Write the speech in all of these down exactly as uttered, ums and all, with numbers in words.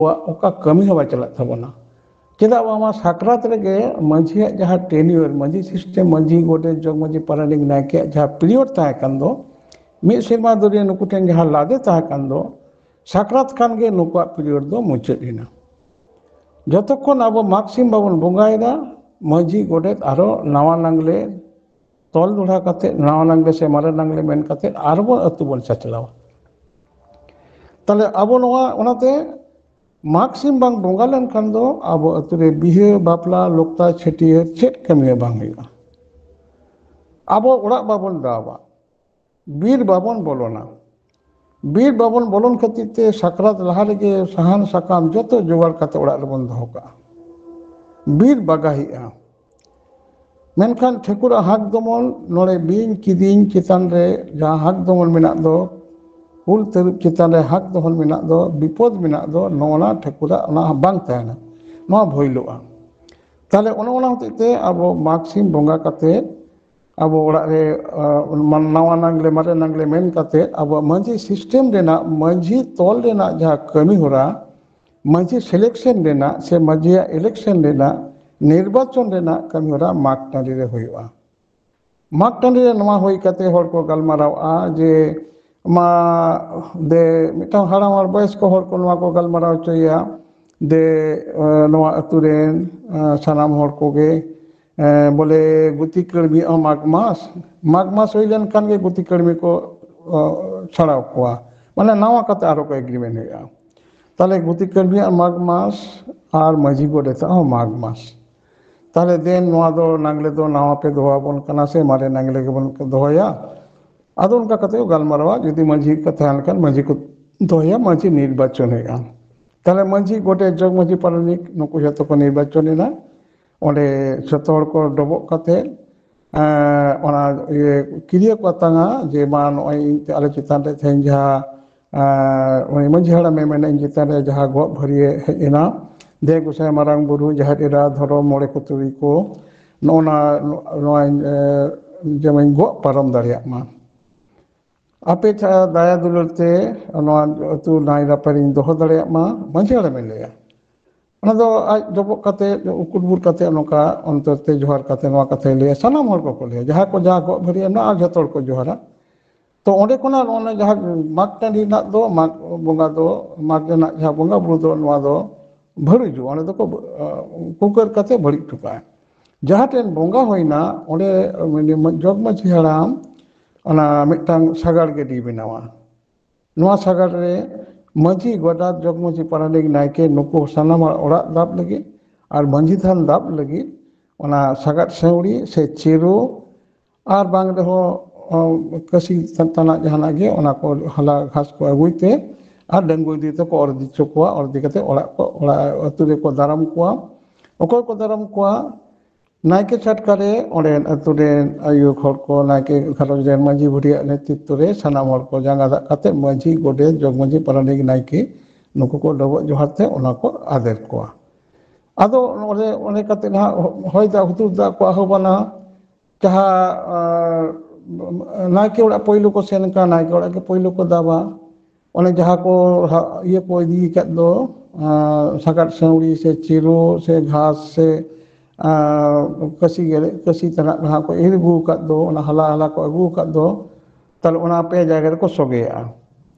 ᱟᱵᱚᱣᱟᱜ ᱚᱠᱟ ᱠᱟᱹᱢᱤ ᱦᱚᱸ ᱵᱟᱭ ᱪᱟᱞᱟᱜ ᱛᱟᱵᱚᱱᱟ᱾ ᱪᱮᱫᱟᱜ ᱵᱟᱝᱢᱟ ᱥᱟᱠᱨᱟᱛ ᱨᱮᱜᱮ ᱢᱟᱹᱡᱷᱤᱭᱟᱜ ᱡᱟᱦᱟᱸ ᱴᱮᱱᱤᱭᱚᱨ, ᱢᱟᱹᱡᱷᱤ ᱥᱤᱥᱴᱮᱢ, ᱢᱟᱹᱡᱷᱤ, ᱜᱚᱰᱮᱛ, ᱡᱚᱜᱽ ᱢᱟᱹᱡᱷᱤ, ᱯᱟᱨᱟᱱᱤᱠ, ᱱᱟᱭᱠᱮᱭᱟᱜ ᱡᱟᱦᱟᱸ ᱯᱤᱨᱤᱭᱚᱰ ᱛᱟᱦᱮᱸ ᱠᱟᱱ ᱫᱚ, ᱢᱤᱫ ᱥᱮᱨᱢᱟ ᱫᱷᱩᱨᱤᱭᱟᱹ ᱱᱩᱠᱩ ᱴᱷᱮᱱ ᱡᱟᱦᱟᱸ ᱞᱟᱫᱮ ᱛᱟᱦᱮᱸ ᱠᱟᱱ ᱫᱚ, ᱥᱟᱠᱨᱟᱛ ᱠᱷᱟᱱ ᱜᱮ ᱱᱩᱠᱩᱣᱟᱜ ᱯᱤᱨᱤᱭᱚᱰ ᱫᱚ ᱢᱩᱪᱟᱹᱫ ᱮᱱᱟ᱾ ᱡᱚᱛᱚᱠᱷᱚᱱ ᱟᱵᱚ ᱢᱟᱜᱽ ᱥᱤᱢ ᱵᱟᱵᱚᱱ ᱵᱚᱸᱜᱟᱭᱮᱫᱟ, ᱢᱟᱹᱡᱷᱤ, ᱜᱚᱰᱮᱛ ᱟᱨᱚ ᱱᱟᱣᱟ ᱱᱟᱝᱞᱮ ᱛᱚᱞ ᱫᱚᱦᱲᱟ ᱠᱟᱛᱮ, ᱱᱟᱣᱟ ᱱᱟᱝᱞᱮ ᱥᱮ ᱢᱟᱨᱮ ᱱᱟᱝᱞᱮ ᱢᱮᱱ ᱠᱟᱛᱮ ᱟᱨᱵᱚᱱ ᱟᱹᱛᱩ ᱵᱚᱱ ᱪᱟᱪᱞᱟᱣᱟ᱾ ᱛᱟᱦᱞᱮ ᱟᱵᱚ ᱱᱚᱣᱟ, ᱚᱱᱟᱛᱮ ᱢᱟᱜᱽ ᱥᱤᱢ ᱵᱟᱝ ᱵᱚᱸᱜᱟ ᱞᱮᱱᱠᱷᱟᱱ ᱫᱚ ᱟᱵᱚ ᱟᱹᱛᱩ ᱨᱮ ᱵᱤᱦᱟᱹ, ᱵᱟᱯᱞᱟ, ᱞᱚᱠᱛᱟ, ᱪᱷᱟᱹᱴᱭᱟᱹᱨ ᱪᱮᱫ ᱠᱟᱹᱢᱤ ᱦᱚᱸ ᱵᱟᱝ ᱦᱩᱭᱩᱜᱼᱟ᱾ ᱟᱵᱚ ᱚᱲᱟᱜ ᱵᱟᱵᱚᱱ ᱫᱟᱵᱟ, ᱵᱤᱨ ᱵᱟᱵᱚᱱ ᱵᱚᱞᱚᱱᱟ᱾ ᱵᱤᱨ ᱵᱟᱵᱚᱱ ᱵᱚᱞᱚᱱ ᱠᱷᱟᱹᱛᱤᱨ ᱛᱮ ᱥᱟᱠᱨᱟᱛ ᱞᱟᱦᱟ ᱨᱮᱜᱮ ᱥᱟᱦᱟᱱ ᱥᱟᱠᱟᱢ ᱡᱚᱛᱚ ᱡᱚᱜᱟᱲ ᱠᱟᱛᱮ ᱚᱲᱟᱜ ᱨᱮᱵᱚᱱ ᱫᱚᱦᱚ ᱠᱟᱜᱼᱟ᱾ ᱵᱤᱨ ᱵᱟᱜᱟᱦᱤᱜᱼᱟ᱾ ᱢᱮᱱᱠᱷᱟᱱ ᱴᱷᱟᱹᱠᱩᱨᱟᱜ ᱦᱟᱠ ᱫᱚᱢᱚᱱ, ᱱᱚᱰᱮ ᱵᱤᱧ ᱠᱤᱫᱤᱧ ᱪᱮᱛᱟᱱ ᱨᱮ ᱡᱟᱦᱟᱸ ᱦᱟᱠ ᱫᱚᱢᱚᱱ ᱢᱮᱱᱟᱜ ᱫᱚ, ᱠᱩᱞ ᱛᱟᱹᱨᱩᱵ ᱪᱮᱛᱟᱱ ᱨᱮ ᱦᱟᱠ ᱫᱚᱢᱚᱱ ᱢᱮᱱᱟᱜ ᱫᱚ, ᱵᱤᱯᱚᱫ ᱢᱮᱱᱟᱜ ᱫᱚ, ᱱᱚᱜᱼᱚ ᱱᱟ ᱴᱷᱟᱹᱠᱩᱨᱟᱜ ᱚᱱᱟ ᱵᱟᱝ ᱛᱟᱦᱮᱱᱟ, ᱱᱚᱣᱟ ᱵᱷᱚᱭᱞᱚᱜᱼᱟ᱾ ᱛᱟᱦᱞᱮ ᱚᱱᱮ ᱚᱱᱟ ᱦᱚᱛᱮᱡ ᱛᱮ ᱟᱵᱚ ᱢᱟᱜᱽ ᱥᱤᱢ ᱵᱚᱸᱜᱟ ᱠᱟᱛᱮ ᱟᱵᱚ ᱚᱲᱟᱜ ᱨᱮ, ᱟᱸ, ᱢᱟᱱ-, ᱱᱟᱣᱟ ᱱᱟᱝᱞᱮ, ᱢᱟᱨᱮ ᱱᱟᱝᱞᱮ ᱢᱮᱱ ᱠᱟᱛᱮ ᱟᱵᱚᱣᱟᱜ ᱢᱟᱹᱡᱷᱤ ᱥᱤᱥᱴᱮᱢ ᱨᱮᱱᱟᱜ, ᱢᱟᱹᱡᱷᱤ ᱛᱚᱞ ᱨᱮᱱᱟᱜ ᱡᱟᱦᱟᱸ ᱠᱟᱹᱢᱤ ᱦᱚᱨᱟ, ᱢᱟᱹᱡᱷᱤ ᱥᱤᱞᱮᱠᱥᱚᱱ ᱨᱮᱱᱟᱜ ᱥᱮ ᱢᱟᱹᱡᱷᱤᱭᱟᱜ ᱤᱞᱮᱠᱥᱚᱱ ᱨᱮᱱᱟᱜ, ᱱᱤᱨᱵᱟᱪᱚᱱ ᱨᱮᱱᱟᱜ ᱠᱟᱹᱢᱤ ᱦᱚᱨᱟ ᱢᱟᱜᱽ ᱴᱟᱺᱰᱤ ᱨᱮ ᱦᱩᱭᱩᱜᱼᱟ᱾ ᱢᱟᱜᱽ ᱴᱟᱺᱰᱤ ᱨᱮ ᱱᱚᱣᱟ ᱦᱩᱭ ᱠᱟᱛᱮ ᱦᱚᱲ ᱠᱚ ᱜᱟᱞᱢᱟᱨᱟᱣᱟ ᱡᱮ, ᱢᱟ ᱫᱮ, ᱢᱤᱫᱴᱟᱝ ᱦᱟᱲᱟᱢ ᱦᱚᱲ ᱵᱚᱭᱚᱥᱠᱚ ᱦᱚᱲ ᱠᱚ ᱱᱚᱣᱟ ᱠᱚ ᱜᱟᱞᱢᱟᱨᱟᱣ ᱦᱚᱪᱚᱭᱟ᱾ ᱫᱮ, ᱮ, ᱱᱚᱣᱟ ᱟᱹᱛᱩ ᱨᱮᱱ, ᱮ, ᱥᱟᱱᱟᱢ ᱦᱚᱲ ᱠᱚᱜᱮ, ᱮ, ᱵᱚᱞᱮ ᱜᱩᱛᱤ ᱠᱟᱹᱲᱢᱤ ᱦᱚᱸ ᱢᱟᱜᱽ ᱢᱟᱥ, ᱢᱟᱜᱽ ᱢᱟᱥ ᱦᱩᱭ ᱞᱮᱱᱠᱷᱟᱱ ᱜᱮ ᱜᱩᱛᱤ ᱠᱟᱹᱲᱢᱤ ᱠᱚ, ᱚ, ᱪᱷᱟᱲᱟᱣ ᱠᱚᱣᱟ, ᱢᱟᱱᱮ ᱱᱟᱣᱟ ᱠᱟᱛᱮ ᱟᱨᱚ ᱠᱚ ᱮᱜᱽᱨᱤᱢᱮᱱᱴ ᱦᱩᱭᱩᱜᱼᱟ᱾ ᱛᱟᱦᱞᱮ ᱜᱩᱛᱤ ᱠᱟᱹᱲᱢᱤᱭᱟᱜ ᱢᱟᱜᱽ ᱢᱟᱥ ᱟᱨ ᱢᱟᱹᱡᱷᱤ ᱜᱚᱰᱮᱛᱟᱜ ᱦᱚᱸ ᱢᱟᱜᱽ ᱢᱟᱥ᱾ ᱛᱟᱦᱞᱮ ᱫᱮᱱ ᱱᱚᱣᱟ ᱫᱚ ᱱᱟᱝᱞᱮ ᱫᱚ ᱱᱟᱣᱟ ᱯᱮ ᱫᱚᱦᱚ ᱟᱵᱚᱱ ᱠᱟᱱᱟ ᱥᱮ ᱢᱟᱨᱮ ᱱᱟᱝᱞᱮ ᱜᱮᱵᱚᱱ ᱫᱚᱦᱚᱭᱟ? ᱟᱫᱚ ᱚᱱᱠᱟ ᱠᱟᱛᱮ ᱠᱚ ᱜᱟᱞᱢᱟᱨᱟᱣᱟ, ᱡᱩᱫᱤ ᱢᱟᱹᱡᱷᱤ ᱠᱚ ᱛᱟᱦᱮᱸ ᱞᱮᱱᱠᱷᱟᱱ ᱢᱟᱹᱡᱷᱤ ᱠᱚ ᱫᱚᱦᱚᱭᱟ, ᱢᱟᱹᱡᱷᱤ ᱱᱤᱨᱵᱟᱪᱚᱱ ᱦᱩᱭᱩᱜᱼᱟ᱾ ᱛᱟᱦᱞᱮ ᱢᱟᱹᱡᱷᱤ, ᱜᱚᱰᱮᱛ, ᱡᱚᱜᱽ ᱢᱟᱹᱡᱷᱤ, ᱯᱟᱨᱟᱱᱤᱠ ᱱᱩᱠᱩ ᱡᱚᱛᱚ ᱠᱚ ᱱᱤᱨᱵᱟᱪᱚᱱ ᱮᱱᱟ᱾ ᱚᱸᱰᱮ ᱡᱚᱛᱚ ᱦᱚᱲ ᱠᱚ ᱰᱚᱵᱚᱜ ᱠᱟᱛᱮ, ᱮᱸ, ᱚᱱᱟ ᱤᱭᱟᱹ ᱠᱤᱨᱭᱟᱹ ᱠᱚ ᱟᱛᱟᱝᱟ ᱡᱮ, ᱢᱟ ᱱᱚᱜᱼᱚᱭ ᱤᱧ ᱟᱞᱮ ᱪᱮᱛᱟᱱ ᱨᱮ ᱛᱮᱦᱮᱧ ᱡᱟᱦᱟᱸ, ᱮᱸ, ᱩᱱᱤ ᱢᱟᱹᱡᱷᱤ ᱦᱟᱲᱟᱢᱮ ᱢᱮᱱᱟ, ᱤᱧ ᱪᱮᱛᱟᱱ ᱨᱮ ᱡᱟᱦᱟᱸ ᱜᱚᱜ ᱵᱷᱟᱹᱨᱭᱟᱹ ᱦᱮᱡ ᱮᱱᱟ, ᱫᱮ ᱜᱚᱸᱥᱟᱭ, ᱢᱟᱨᱟᱝ ᱵᱩᱨᱩ, ᱡᱟᱦᱮᱨ ᱮᱨᱟ, ᱫᱷᱚᱨᱚᱢ ᱢᱚᱬᱮ ᱠᱚ ᱛᱩᱨᱩᱭ ᱠᱚ, ᱱᱚᱜᱼᱚ ᱱᱟ, ᱱᱚᱣᱟᱧ, ᱮᱸ, ᱡᱮᱢᱚᱱ ᱜᱚᱜ ᱯᱟᱨᱚᱢ ᱫᱟᱲᱮᱭᱟᱜ ᱢᱟ᱾ ᱟᱯᱮ ᱫᱟᱭᱟ ᱫᱩᱞᱟᱹᱲ ᱛᱮ ᱱᱚᱣᱟ ᱟᱹᱛᱩ ᱱᱟᱭ ᱱᱟᱯᱟᱭ ᱨᱤᱧ ᱫᱚᱦᱚ ᱫᱟᱲᱮᱭᱟᱜ ᱢᱟ, ᱢᱟᱹᱡᱷᱤ ᱦᱟᱲᱟᱢᱮ ᱞᱟᱹᱭᱟ᱾ ᱚᱱᱟ ᱫᱚ ᱟᱡ ᱰᱚᱵᱚᱜ ᱠᱟᱛᱮ, ᱩᱠᱩᱴ ᱵᱩᱨ ᱠᱟᱛᱮ, ᱱᱚᱝᱠᱟ ᱚᱱᱛᱚᱨ ᱛᱮ ᱡᱚᱦᱟᱨ ᱠᱟᱛᱮ ᱱᱚᱣᱟ ᱠᱟᱛᱷᱟᱭ ᱞᱟᱹᱭᱟ᱾ ᱥᱟᱱᱟᱢ ᱦᱚᱲ ᱠᱚᱠᱚ ᱞᱟᱹᱭᱟ, ᱡᱟᱦᱟᱸ ᱠᱚ ᱡᱟᱦᱟᱸ ᱜᱚᱜ ᱵᱷᱟᱹᱨᱤ ᱢᱮᱱᱟᱜᱼᱟ, ᱟᱨ ᱡᱷᱚᱛᱚ ᱦᱚᱲ ᱠᱚ ᱡᱚᱦᱟᱨᱟ᱾ ᱛᱚ ᱚᱸᱰᱮ ᱠᱷᱚᱱᱟᱜ ᱚᱱᱟ ᱡᱟᱦᱟᱸ ᱢᱟᱜᱽ ᱴᱟᱺᱰᱤ ᱨᱮᱱᱟᱜ ᱫᱚ, ᱢᱟᱜᱽ ᱵᱚᱸᱜᱟ ᱫᱚ, ᱢᱟᱜᱽ ᱨᱮᱱᱟᱜ ᱡᱟᱦᱟᱸ ᱵᱚᱸᱜᱟ ᱵᱩᱨᱩ ᱫᱚ, ᱱᱚᱣᱟ ᱫᱚ ᱵᱷᱟᱹᱲᱩᱡᱚᱜᱼᱟ, ᱚᱸᱰᱮ ᱫᱚᱠᱚ ᱠᱩᱠᱟᱹᱨ ᱠᱟᱛᱮ ᱵᱟᱹᱲᱤᱡ ᱦᱚᱴᱚ ᱠᱟᱜᱼᱟ᱾ ᱡᱟᱦᱟᱸ ᱴᱷᱮᱱ ᱵᱚᱸᱜᱟ ᱦᱩᱭᱱᱟ, ᱚᱸᱰᱮ ᱡᱚᱜᱽ ᱢᱟᱹᱡᱷᱤ ᱦᱟᱲᱟᱢ ᱚᱱᱟ ᱢᱤᱫᱴᱟᱝ ᱥᱟᱜᱟᱲ ᱜᱟᱹᱰᱤ ᱵᱮᱱᱟᱣᱟ᱾ ᱱᱚᱣᱟ ᱥᱟᱜᱟᱲ ᱨᱮ ᱢᱟᱹᱡᱷᱤ, ᱜᱚᱰᱮᱛ, ᱡᱚᱜᱽ ᱢᱟᱹᱡᱷᱤ, ᱯᱟᱨᱟᱱᱤᱠ, ᱱᱟᱭᱠᱮ, ᱱᱩᱠᱩ ᱥᱟᱱᱟᱢ ᱦᱚᱲ ᱚᱲᱟᱜ ᱫᱟᱵ ᱞᱟᱹᱜᱤᱫ ᱟᱨ ᱢᱟᱹᱡᱷᱤ ᱛᱷᱟᱱ ᱫᱟᱵ ᱞᱟᱹᱜᱤᱫ ᱚᱱᱟ ᱥᱟᱜᱟᱲ ᱥᱟᱹᱣᱲᱤ ᱥᱮ ᱪᱤᱨᱩ, ᱟᱨ ᱵᱟᱝ ᱨᱮᱦᱚᱸ, ᱚ, ᱠᱟᱹᱥᱤ ᱛᱟᱱᱟᱜ ᱡᱟᱦᱟᱱᱟᱜ ᱜᱮ, ᱚᱱᱟ ᱠᱚ ᱦᱟᱞᱟ ᱜᱷᱟᱥ ᱠᱚ ᱟᱹᱜᱩᱭ ᱛᱮ ᱟᱨ ᱰᱟᱹᱝᱜᱩ ᱤᱫᱤ ᱛᱮᱠᱚ ᱚᱨ ᱤᱫᱤ ᱦᱚᱪᱚ ᱠᱚᱣᱟ᱾ ᱚᱨ ᱤᱫᱤ ᱠᱟᱛᱮ ᱚᱲᱟᱜ ᱠᱚ, ᱚᱲᱟᱜ ᱟᱹᱛᱩ ᱨᱮᱠᱚ ᱫᱟᱨᱟᱢ ᱠᱚᱣᱟ᱾ ᱚᱠᱚᱭ ᱠᱚ ᱫᱟᱨᱟᱢ ᱠᱚᱣᱟ? ᱱᱟᱭᱠᱮ ᱪᱷᱟᱴᱠᱟ ᱨᱮ ᱚᱸᱰᱮ ᱟᱹᱛᱩ ᱨᱮᱱ ᱟᱭᱳ ᱦᱚᱲ ᱠᱚ, ᱱᱟᱭᱠᱮ ᱜᱷᱟᱨᱚᱸᱡᱽ ᱨᱮᱱ ᱢᱟᱹᱡᱷᱤ ᱵᱩᱰᱷᱤᱭᱟᱜ ᱱᱮᱛᱨᱤᱛᱵ ᱨᱮ ᱥᱟᱱᱟᱢ ᱦᱚᱲ ᱠᱚ ᱡᱟᱸᱜᱟ ᱫᱟᱜ ᱠᱟᱛᱮ ᱢᱟᱹᱡᱷᱤ, ᱜᱚᱰᱮᱛ, ᱡᱚᱜᱽ ᱢᱟᱹᱡᱷᱤ, ᱯᱟᱨᱟᱱᱤᱠ, ᱱᱟᱭᱠᱮ ᱱᱩᱠᱩ ᱠᱚ ᱰᱚᱵᱚᱜ ᱡᱚᱦᱟᱨ ᱛᱮ ᱚᱱᱟ ᱠᱚ ᱟᱫᱮᱨ ᱠᱚᱣᱟ᱾ ᱟᱫᱚ ᱚᱸᱰᱮ, ᱚᱸᱰᱮ ᱠᱟᱛᱮ ᱱᱟᱦᱟᱜ ᱦᱚᱭ ᱫᱟᱜ ᱦᱩᱫᱩᱨ ᱫᱟᱜ ᱠᱚ ᱟᱦᱚᱵᱟᱱᱟ᱾ ᱡᱟᱦᱟᱸ, ᱟᱨ, ᱱᱟᱭᱠᱮ ᱚᱲᱟᱜ ᱯᱳᱭᱞᱳ ᱠᱚ ᱥᱮᱱ ᱠᱟᱱᱟ, ᱱᱟᱭᱠᱮ ᱚᱲᱟᱜ ᱜᱮ ᱯᱳᱭᱞᱳ ᱠᱚ ᱫᱟᱵᱟ᱾ ᱚᱱᱮ ᱡᱟᱦᱟᱸ ᱠᱚ ᱦᱟ-, ᱤᱭᱟᱹ ᱠᱚ ᱤᱫᱤ ᱟᱠᱟᱫ ᱫᱚ, ᱟᱨ, ᱥᱟᱜᱟᱫ ᱥᱟᱹᱣᱲᱤ ᱥᱮ ᱪᱤᱨᱩ ᱥᱮ ᱜᱷᱟᱥ ᱥᱮ, ᱟᱨ, ᱠᱟᱹᱥᱤ ᱜᱮᱞᱮ, ᱠᱟᱹᱥᱤ ᱛᱮᱱᱟᱜ ᱡᱟᱦᱟᱸ ᱠᱚ ᱤᱨ ᱟᱹᱜᱩ ᱟᱠᱟᱫ ᱫᱚ, ᱚᱱᱟ ᱦᱟᱞᱟ ᱦᱟᱞᱟ ᱠᱚ ᱟᱹᱜᱩ ᱟᱠᱟᱫ ᱫᱚ, ᱛᱟᱦᱞᱮ ᱚᱱᱟ ᱯᱮ ᱡᱟᱭᱜᱟ ᱨᱮᱠᱚ ᱥᱚᱜᱮᱭᱟᱜᱼᱟ᱾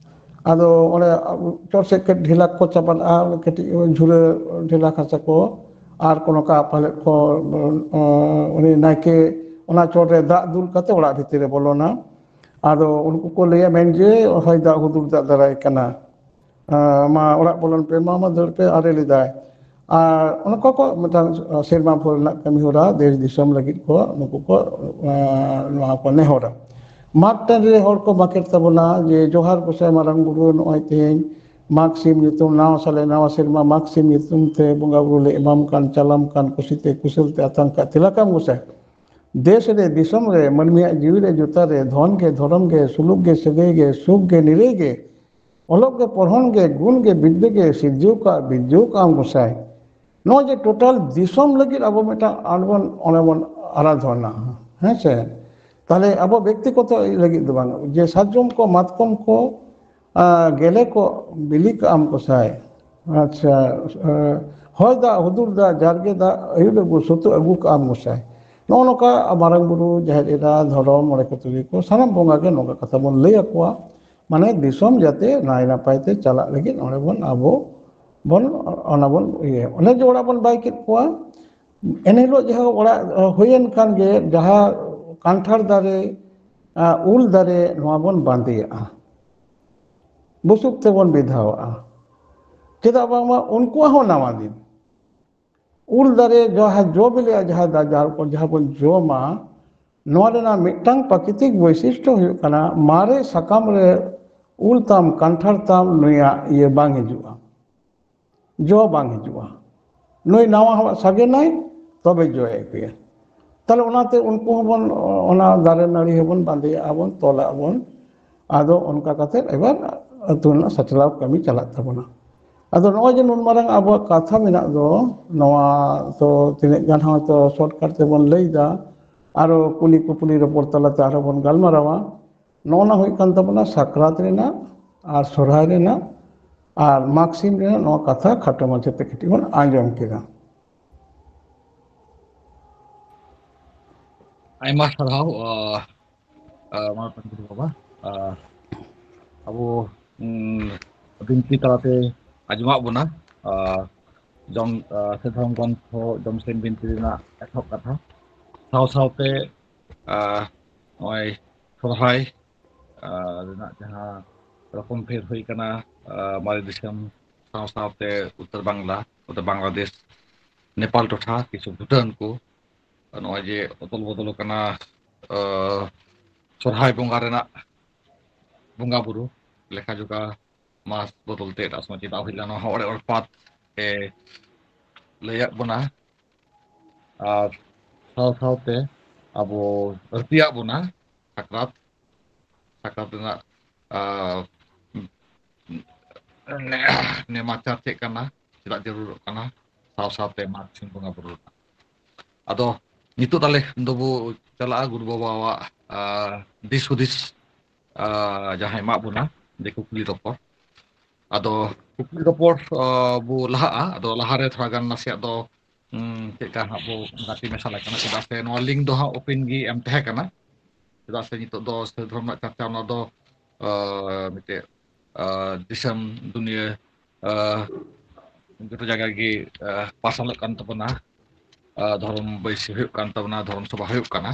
ᱟᱫᱚ ᱚᱸᱰᱮ ᱪᱚᱴ ᱥᱮᱫ ᱠᱟᱹᱡ ᱰᱷᱮᱞᱟᱠ ᱠᱚ ᱪᱟᱯᱟᱫᱼᱟ, ᱠᱟᱹᱴᱤᱡ ᱡᱷᱩᱨᱟᱹ ᱰᱷᱮᱞᱟᱠ ᱦᱟᱥᱟ ᱠᱚ, ᱟᱨ ᱠᱚ ᱱᱚᱝᱠᱟ ᱯᱟᱞᱮᱫ ᱠᱚ, ᱩᱱᱤ ᱱᱟᱭᱠᱮ ᱚᱱᱟ ᱪᱚᱴ ᱨᱮ ᱫᱟᱜ ᱫᱩᱞ ᱠᱟᱛᱮ ᱚᱲᱟᱜ ᱵᱷᱤᱛᱤᱨ ᱨᱮ ᱵᱚᱞᱚᱱᱟ᱾ ᱟᱫᱚ ᱩᱱᱠᱩ ᱠᱚ ᱞᱟᱹᱭᱟ, ᱢᱮᱱ ᱡᱮ ᱦᱚᱭ ᱫᱟᱜ ᱦᱩᱫᱩᱨ ᱫᱟᱜ ᱫᱟᱨᱟᱭ ᱠᱟᱱᱟ, ᱟᱸ, ᱢᱟ ᱚᱲᱟᱜ ᱵᱚᱞᱚᱱ ᱯᱮ, ᱢᱟ, ᱢᱟ ᱫᱟᱹᱲ ᱯᱮ, ᱟᱨᱮᱞ ᱮᱫᱟᱭ᱾ ᱟᱨ ᱚᱱᱠᱟ ᱠᱚ ᱢᱤᱫᱴᱟᱝ ᱥᱮᱨᱢᱟ ᱵᱷᱳᱨ ᱨᱮᱱᱟᱜ ᱠᱟᱹᱢᱤ ᱦᱚᱨᱟ ᱫᱮᱥ ᱫᱤᱥᱚᱢ ᱞᱟᱹᱜᱤᱫ ᱠᱚ ᱱᱩᱠᱩ ᱠᱚ, ᱟᱸ, ᱱᱚᱣᱟ ᱠᱚ ᱱᱮᱦᱚᱨᱟ᱾ ᱢᱟᱜᱽ ᱴᱟᱺᱰᱤ ᱨᱮ ᱦᱚᱲ ᱠᱚ ᱵᱟᱠᱷᱮᱲ ᱛᱟᱵᱚᱱᱟ ᱡᱮ, ᱡᱚᱦᱟᱨ ᱜᱚᱸᱥᱟᱭ ᱢᱟᱨᱟᱝ ᱵᱩᱨᱩ, ᱱᱚᱜᱼᱚᱭ ᱛᱮᱦᱮᱧ ᱢᱟᱜᱽ ᱥᱤᱢ ᱧᱩᱛᱩᱢ, ᱱᱟᱣᱟ ᱥᱟᱞᱮ ᱱᱟᱣᱟ ᱥᱮᱨᱢᱟ ᱢᱟᱜᱽ ᱥᱤᱢ ᱧᱩᱛᱩᱢ ᱛᱮ ᱵᱚᱸᱜᱟ ᱵᱩᱨᱩ ᱞᱮ ᱮᱢᱟᱢ ᱠᱟᱱ, ᱪᱟᱞᱟᱢ ᱠᱟᱱ, ᱠᱩᱥᱤᱛᱮ ᱠᱩᱥᱟᱹᱞ ᱛᱮ ᱟᱛᱟᱝ ᱠᱟᱜ ᱛᱤᱞᱟᱠᱟᱢ ᱜᱚᱸᱥᱟᱭ᱾ ᱫᱮᱥ ᱨᱮ, ᱫᱤᱥᱚᱢ ᱨᱮ, ᱢᱟᱹᱱᱢᱤᱭᱟᱜ ᱡᱤᱣᱤ ᱨᱮ, ᱡᱩᱛᱟ ᱨᱮ, ᱫᱷᱚᱱ ᱜᱮ, ᱫᱷᱚᱨᱚᱢ ᱜᱮ, ᱥᱩᱞᱩᱠ ᱜᱮ, ᱥᱟᱹᱜᱟᱹᱭ ᱜᱮ, ᱥᱩᱠ ᱜᱮ, ᱱᱤᱨᱟᱹᱭ ᱜᱮ, ᱚᱞᱚᱜ ᱜᱮ, ᱯᱚᱲᱦᱚᱱ ᱜᱮ, ᱜᱩᱱ ᱜᱮ, ᱵᱤᱫᱽᱫᱟᱹ ᱜᱮ, ᱥᱤᱨᱡᱟᱹᱣ ᱠᱟᱜ, ᱵᱤᱨᱡᱟᱹᱣ ᱠᱟᱜ ᱟᱢ ᱜᱚᱸᱥᱟᱭ᱾ ᱱᱚᱜᱼᱚᱭ ᱡᱮ total ᱫᱤᱥᱚᱢ ᱞᱟᱹᱜᱤᱫ ᱟᱵᱚ ᱢᱤᱫᱴᱟᱝ ᱟᱸᱴ ᱵᱚᱱ, ᱚᱸᱰᱮ ᱵᱚᱱ ᱟᱨᱟᱫᱷᱚᱱᱟ, ᱦᱮᱸ ᱥᱮ? ᱛᱟᱦᱞᱮ ᱟᱵᱚ ᱵᱮᱠᱛᱤᱜᱚᱛᱚ ᱞᱟᱹᱜᱤᱫ ᱫᱚ ᱵᱟᱝ, ᱡᱮ ᱥᱟᱨᱡᱚᱢ ᱠᱚ, ᱢᱟᱛᱠᱚᱢ ᱠᱚ, ᱟᱨ ᱜᱮᱞᱮ ᱠᱚ ᱵᱤᱞᱤ ᱠᱟᱜ ᱟᱢ ᱜᱚᱸᱥᱟᱭ, ᱟᱪᱪᱷᱟ, ᱟᱨ ᱦᱚᱭ ᱫᱟᱜ ᱦᱩᱫᱩᱨ ᱫᱟᱜ ᱡᱟᱨᱜᱮ ᱫᱟᱜ ᱟᱹᱭᱩᱨ ᱟᱹᱜᱩ ᱥᱩᱛᱩᱜ ᱟᱹᱜᱩ ᱠᱟᱜ ᱟᱢ ᱜᱚᱸᱥᱟᱭ᱾ ᱱᱚᱜᱼᱚ ᱱᱚᱝᱠᱟ ᱢᱟᱨᱟᱝ ᱵᱩᱨᱩ, ᱡᱟᱦᱮᱨ ᱮᱨᱟ, ᱫᱷᱚᱨᱚᱢ, ᱢᱚᱬᱮ ᱠᱚ ᱛᱩᱨᱩᱭ ᱠᱚ, ᱥᱟᱱᱟᱢ ᱵᱚᱸᱜᱟ ᱜᱮ ᱱᱚᱝᱠᱟ ᱠᱟᱛᱷᱟ ᱵᱚᱱ ᱞᱟᱹᱭ ᱟᱠᱚᱣᱟ᱾ ᱢᱟᱱᱮ ᱫᱤᱥᱚᱢ ᱡᱟᱛᱮ ᱱᱟᱭ ᱱᱟᱯᱟᱭ ᱛᱮ ᱪᱟᱞᱟᱜ ᱞᱟᱹᱜᱤᱫ ᱚᱸᱰᱮ ᱵᱚᱱ, ᱟᱵᱚ ᱵᱚᱱ, ᱚᱱᱟ ᱵᱚᱱ ᱤᱭᱟᱹ, ᱚᱱᱮ ᱡᱮ ᱚᱲᱟᱜ ᱵᱚᱱ ᱵᱟᱭ ᱠᱮᱫ ᱠᱚᱣᱟ, ᱮᱱ ᱦᱤᱞᱳᱜ ᱡᱟᱦᱟᱸ ᱚᱲᱟᱜ, ᱟᱸ, ᱦᱩᱭᱮᱱ ᱠᱷᱟᱱ ᱜᱮ, ᱡᱟᱦᱟᱸ ᱠᱟᱱᱴᱷᱟᱲ ᱫᱟᱨᱮ, ᱟᱸ, ᱩᱞ ᱫᱟᱨᱮ, ᱱᱚᱣᱟ ᱵᱚᱱ ᱵᱟᱸᱫᱮᱭᱟᱜᱼᱟ, ᱵᱩᱥᱩᱵ ᱛᱮᱵᱚᱱ ᱵᱮᱫᱷᱟᱣᱟᱜᱼᱟ᱾ ᱪᱮᱫᱟᱜ ᱵᱟᱝᱢᱟ ᱩᱱᱠᱩᱣᱟᱜ ᱦᱚᱸ ᱱᱟᱣᱟ ᱫᱤᱱ᱾ ᱩᱞ ᱫᱟᱨᱮ ᱡᱟᱦᱟᱸ ᱡᱚ ᱵᱤᱞᱤᱜᱼᱟ, ᱡᱟᱦᱟᱸ ᱫᱟ-, ᱡᱟᱦᱟᱸ ᱠᱚ, ᱡᱟᱦᱟᱸ ᱵᱚᱱ ᱡᱚᱢᱟ, ᱱᱚᱣᱟ ᱨᱮᱱᱟᱜ ᱢᱤᱫᱴᱟᱝ ᱯᱨᱟᱠᱨᱤᱛᱤᱠ ᱵᱳᱭᱥᱤᱥᱴᱚ ᱦᱩᱭᱩᱜ ᱠᱟᱱᱟ, ᱢᱟᱨᱮ ᱥᱟᱠᱟᱢ ᱨᱮ ᱩᱞ ᱛᱟᱢ, ᱠᱟᱱᱴᱷᱟᱲ ᱛᱟᱢ, ᱱᱩᱭᱟᱜ ᱤᱭᱟᱹ ᱵᱟᱝ ᱦᱤᱡᱩᱜᱼᱟ, ᱡᱚ ᱵᱟᱝ ᱦᱤᱡᱩᱜᱼᱟ᱾ ᱱᱩᱭ ᱱᱟᱣᱟ ᱦᱚᱲᱟᱜ ᱥᱟᱜᱮᱱᱟᱭ, ᱛᱚᱵᱮ ᱡᱚᱭ ᱟᱹᱜᱩᱭᱟ᱾ ᱛᱟᱦᱞᱮ ᱚᱱᱟᱛᱮ ᱩᱱᱠᱩ ᱦᱚᱸᱵᱚᱱ, ᱚᱱᱟ ᱫᱟᱨᱮ ᱱᱟᱹᱲᱤ ᱦᱚᱸᱵᱚᱱ ᱵᱟᱸᱫᱮᱭᱟᱜᱼᱟ ᱵᱚᱱ, ᱛᱚᱞᱟᱜ ᱟᱵᱚᱱ᱾ ᱟᱫᱚ ᱚᱱᱠᱟ ᱠᱟᱛᱮ ᱮᱵᱟᱨ ᱟᱹᱛᱩ ᱨᱮᱱᱟᱜ ᱥᱟᱪᱞᱟᱣ ᱠᱟᱹᱢᱤ ᱪᱟᱞᱟᱜ ᱛᱟᱵᱚᱱᱟ᱾ ᱟᱫᱚ ᱱᱚᱜᱼᱚᱭ ᱡᱮ ᱱᱩᱱ ᱢᱟᱨᱟᱝ ᱟᱵᱚᱣᱟᱜ ᱠᱟᱛᱷᱟ ᱢᱮᱱᱟᱜ ᱫᱚ, ᱱᱚᱣᱟ ᱛᱚ ᱛᱤᱱᱟᱹᱜ ᱜᱟᱱ ᱦᱚᱭᱛᱚ shortcut ᱛᱮᱵᱚᱱ ᱞᱟᱹᱭ ᱮᱫᱟ, ᱟᱨᱚ ᱠᱩᱞᱤ ᱠᱩᱯᱞᱤ ᱨᱚᱯᱚᱲ ᱛᱟᱞᱟᱛᱮ ᱟᱨᱦᱚᱸ ᱵᱚᱱ ᱜᱟᱞᱢᱟᱨᱟᱣᱟ᱾ ᱱᱚᱜᱼᱚ ᱱᱟ ᱦᱩᱭᱩᱜ ᱠᱟᱱ ᱛᱟᱵᱚᱱᱟ ᱥᱟᱠᱨᱟᱛ ᱨᱮᱱᱟᱜ ᱟᱨ ᱥᱚᱨᱦᱟᱭ ᱨᱮᱱᱟᱜ ᱟᱨ ᱢᱟᱜᱽ ᱥᱤᱢ ᱨᱮᱱᱟᱜ ᱱᱚᱣᱟ ᱠᱟᱛᱷᱟ ᱠᱷᱟᱴᱚ ᱢᱟᱪᱷᱟ ᱛᱮ ᱠᱟᱹᱴᱤᱡ ᱵᱚᱱ ᱟᱸᱡᱚᱢ ᱠᱮᱫᱟ᱾ ᱟᱭᱢᱟ ᱥᱟᱨᱦᱟᱣ, ᱟᱸ, ᱟᱸ, ᱢᱟᱱᱚᱛᱟᱱ ᱜᱩᱨᱩ ᱵᱟᱵᱟ᱾ ᱟᱸ, ᱟᱵᱚ, ᱩᱸ, ᱵᱤᱱᱛᱤ ᱛᱟᱞᱟᱛᱮ ᱟᱸᱡᱚᱢᱟᱜ ᱵᱚᱱᱟ, ᱟᱸ, ᱡᱚᱢ, ᱟᱸ, ᱥᱮ ᱫᱷᱚᱨᱚᱢ ᱜᱨᱚᱱᱛᱷᱚ ᱡᱚᱢᱥᱤᱢ ᱵᱤᱱᱛᱤ ᱨᱮᱱᱟᱜ ᱮᱛᱚᱦᱚᱵ ᱠᱟᱛᱷᱟ᱾ ᱥᱟᱶ ᱥᱟᱶᱛᱮ, ᱟᱸ, ᱱᱚᱜᱼᱚᱭ ᱥᱚᱨᱦᱟᱭ, ᱟᱸ, ᱨᱮᱱᱟᱜ ᱡᱟᱦᱟᱸ ᱨᱚᱠᱚᱢ ᱯᱷᱮᱨ ᱦᱩᱭ ᱠᱟᱱᱟ, ᱟᱸ, ᱢᱟᱨᱮ ᱫᱤᱥᱚᱢ ᱥᱟᱶ ᱥᱟᱶᱛᱮ ᱩᱛᱛᱚᱨ ᱵᱟᱝᱞᱟ, ᱱᱚᱛᱮ ᱵᱟᱝᱞᱟᱫᱮᱥ, ᱱᱮᱯᱟᱞ ᱴᱚᱴᱷᱟ, ᱠᱤᱪᱷᱩ ᱵᱷᱩᱴᱟᱹᱱ ᱠᱚ, ᱱᱚᱜᱼᱚᱭ ᱡᱮ ᱚᱫᱚᱞ ᱵᱚᱫᱚᱞ ᱠᱟᱱᱟ, ᱟᱸ, ᱥᱚᱨᱦᱟᱭ ᱵᱚᱸᱜᱟ ᱨᱮᱱᱟᱜ ᱵᱚᱸᱜᱟ ᱵᱩᱨᱩ ᱞᱮᱠᱷᱟ ᱡᱚᱠᱷᱟ ᱢᱟᱥ ᱵᱚᱫᱚᱞ ᱛᱮ ᱮᱴᱟᱜ ᱥᱚᱢᱚᱭ ᱪᱮᱫᱟᱜ ᱦᱩᱭ ᱞᱮᱱᱟ, ᱱᱚᱣᱟ ᱦᱚᱸ ᱚᱲᱮ ᱚᱲᱯᱟᱛ ᱮ ᱞᱟᱹᱭᱟᱫ ᱵᱚᱱᱟ᱾ ᱟᱨ ᱥᱟᱶ ᱥᱟᱶᱛᱮ ᱟᱵᱚ ᱟᱹᱲᱛᱤᱭᱟᱜ ᱵᱚᱱᱟ ᱥᱟᱠᱨᱟᱛ, ᱥᱟᱠᱨᱟᱛ ᱨᱮᱱᱟᱜ, ᱟᱸ, ᱱᱮ-, ᱱᱮᱢᱟᱪᱟᱨ ᱪᱮᱫ ᱠᱟᱱᱟ, ᱪᱮᱫᱟᱜ ᱡᱟᱹᱨᱩᱲᱚᱜ ᱠᱟᱱᱟ, ᱥᱟᱶ ᱥᱟᱶᱛᱮ ᱢᱟᱜᱽ ᱥᱤᱢ ᱵᱚᱸᱜᱟ ᱵᱩᱨᱩ ᱨᱮᱱᱟᱜ᱾ ᱟᱫᱚ ᱱᱤᱛᱚᱜ ᱛᱟᱦᱞᱮ ᱫᱚᱵᱚ ᱪᱟᱞᱟᱜᱼᱟ ᱜᱩᱨᱩ ᱵᱟᱵᱟᱣᱟᱜ ᱫᱤᱥ ᱦᱩᱫᱤᱥ ᱡᱟᱦᱟᱸᱭ ᱮᱢᱟᱜ ᱵᱚᱱᱟ, ᱡᱮ ᱠᱩᱠᱞᱤ ᱨᱚᱯᱚᱲ᱾ ᱟᱫᱚ ᱠᱩᱠᱞᱤ ᱨᱚᱯᱚᱲ ᱵᱚ ᱞᱟᱦᱟᱜᱼᱟ᱾ ᱟᱫᱚ ᱞᱟᱦᱟᱨᱮ ᱛᱷᱚᱲᱟ ᱜᱟᱱ ᱱᱟᱥᱮᱭᱟᱜ ᱫᱚ ᱪᱮᱫ ᱞᱮᱠᱟ ᱦᱟᱸᱜ ᱵᱚ ᱜᱟᱛᱮ ᱢᱮᱥᱟ ᱞᱮᱠᱟᱱᱟ, ᱪᱮᱫᱟᱜ ᱥᱮ ᱱᱚᱣᱟ ᱞᱤᱝᱠ ᱫᱚ ᱦᱟᱸᱜ ᱳᱯᱮᱱ ᱜᱮ ᱮᱢ ᱛᱟᱦᱮᱸ ᱠᱟᱱᱟ᱾ ᱪᱮᱫᱟᱜ ᱥᱮ ᱱᱤᱛᱚᱜ ᱫᱚ ᱥᱟᱹᱨᱤ ᱫᱷᱚᱨᱚᱢ ᱨᱮᱱᱟᱜ ᱪᱟᱨᱪᱟ, ᱚᱱᱟ ᱫᱚ ᱢᱤᱫᱴᱮᱡ ᱫᱤᱥᱚᱢ ᱫᱩᱱᱤᱭᱟᱹ ᱡᱚᱛᱚ ᱡᱟᱭᱜᱟ ᱜᱮ ᱯᱟᱥᱱᱟᱜ ᱠᱟᱱ ᱛᱟᱵᱚᱱᱟ᱾ ᱫᱷᱚᱨᱚᱢ ᱵᱟᱹᱭᱥᱤ ᱦᱩᱭᱩᱜ ᱠᱟᱱ ᱛᱟᱵᱚᱱᱟ, ᱫᱷᱚᱨᱚᱢ ᱥᱚᱵᱷᱟ ᱦᱩᱭᱩᱜ ᱠᱟᱱᱟ᱾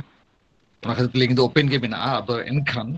ᱚᱱᱟ ᱠᱷᱟᱹᱛᱤᱨ ᱛᱮ ᱞᱤᱝᱠ ᱫᱚ ᱳᱯᱮᱱ ᱜᱮ ᱢᱮᱱᱟᱜᱼᱟ᱾ ᱟᱫᱚ ᱮᱱᱠᱷᱟᱱ